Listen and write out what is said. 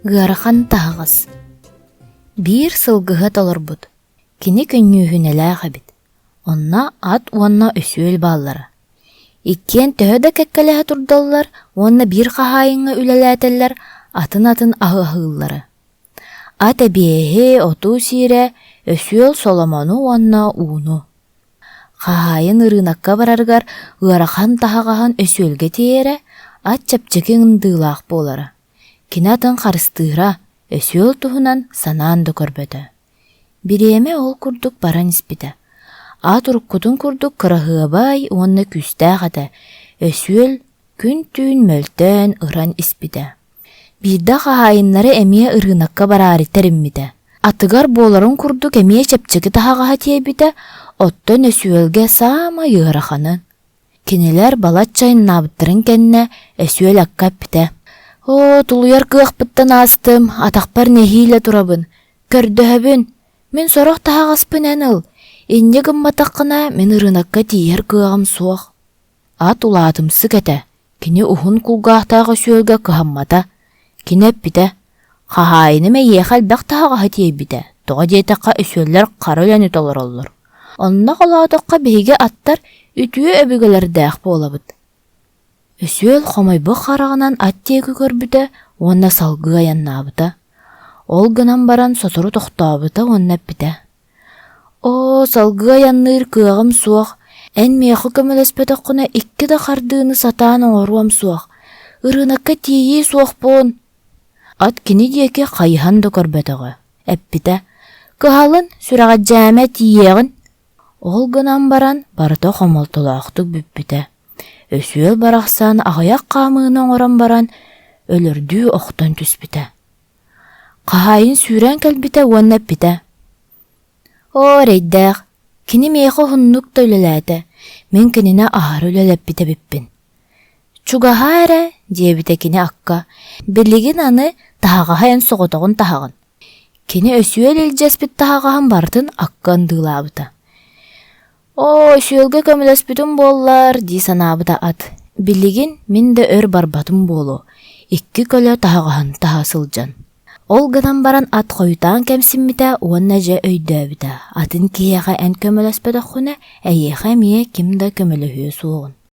Ыарахан таһаҕас. Биир сылгыһыт олорбут. Кини көнньүүһүнэлээх эбит. Онно ат уонна өсүөл бааллара. Иккиэн төһө да кэккэлэһэ турдаллар уонна биир хаһаайыҥҥа үлэлээтэллэр, атын-атын аһы аһыыллара. Ат эбиэһи, оту сиирэ, өсүөл соломону уонна ууну. Хаһаайын ырыынакка барарыгар ыарахан таһаҕаһын өсүөлгэ тиэйэрэ, ат чэпчэки ындыылаах буолара. Кини атын харыстыыра, өсүөл туһунан санаан да көрбөтө. Бириэмэ ол курдук баран испитэ. Ат уруккутун курдук кыраһыабай уонна күүстээх этэ, өсүөл күн-түүн мөлтөөн, ыран испитэ. Биирдэ хаһаайыннара эмиэ ырыынакка бараары тэриммитэ. Атыгар буоларын курдук эмиэ чэпчэки таһаҕаһа тиэйбитэ, оттон өсүөлгэ саамай ыараханын. Кинилэр балачча айаннаабыттарын кэннэ өсүөл акка эппитэ: «Оо, тулуйар кыахпыттан аастым, атахпар нэһиилэ турабын. Көрдөһөбүн, мин сорох таһаҕаспын эн ыл, инньэ гымматаххына мин ырыынакка тиийэр кыаҕым суох». Ат улаатымсык этэ, кини уһун кулгаахтаах өсүөлгэ кыһаммата. Кини эппитэ: «Хаһаайыным эйиэхэ элбэх таһаҕаһы тиэйбитэ, тоҕо диэтэххэ өсүөллэр хара үлэни толороллор. Онно холоотоххо биһиги аттар үтүө өбүгэлэрдээх буолабыт». Өсүөл хомойбут хараҕынан ат диэки көрбүтэ уонна салгыы айаннаабыта. Ол гынан баран сотору тохтообута уонна эппитэ: «Оо, салгыы айанныыр кыаҕым суох, эн миэхэ көмөлөспөтөххүнэ икки да хардыыны сатаан оҥоруом суох, ырыынакка тиийии суохпун». Ат кини диэки хайыһан да көрбөтөҕө, эппитэ: «Кыһалын, сүрэҕэлдьээмэ тиийиэҕин». Ол гынан баран барыта хомолтолоохтук бүппүтэ. Өсүөл барахсан аҕыйах хаамыыны оҥорон баран өлөрдүү охтон түспүтэ. Хаһаайын сүүрэн кэлбитэ уонна эппитэ: «Оо, эрэйдээх, кини миэхэ уһуннук да үлэлээтэ, мин кинини аһары үлэлэппит эбиппин. Чугаһаа эрэ, диэбитэ кини акка, билигин аны таһаҕаһы эн соҕотоҕун таһаҕын. Кини өсүөл илдьэспит таһаҕаһын барытын акка ындыылаабыта. Оо, өсүөлгэ көмөлөспүтүм буоллар, дии санаабыта ат. Билигин мин да өр барбатым буолуо, икки көлө таһаҕаһын таһа сылдьан. Ол гынан баран ат хойутаан кэмсиммитэ уонна дьэ өйдөөбүтэ, атын киһиэхэ эн көмөлөспөтөххүнэ, эйиэхэ эмиэ ким да көмөлөһүө суоҕун.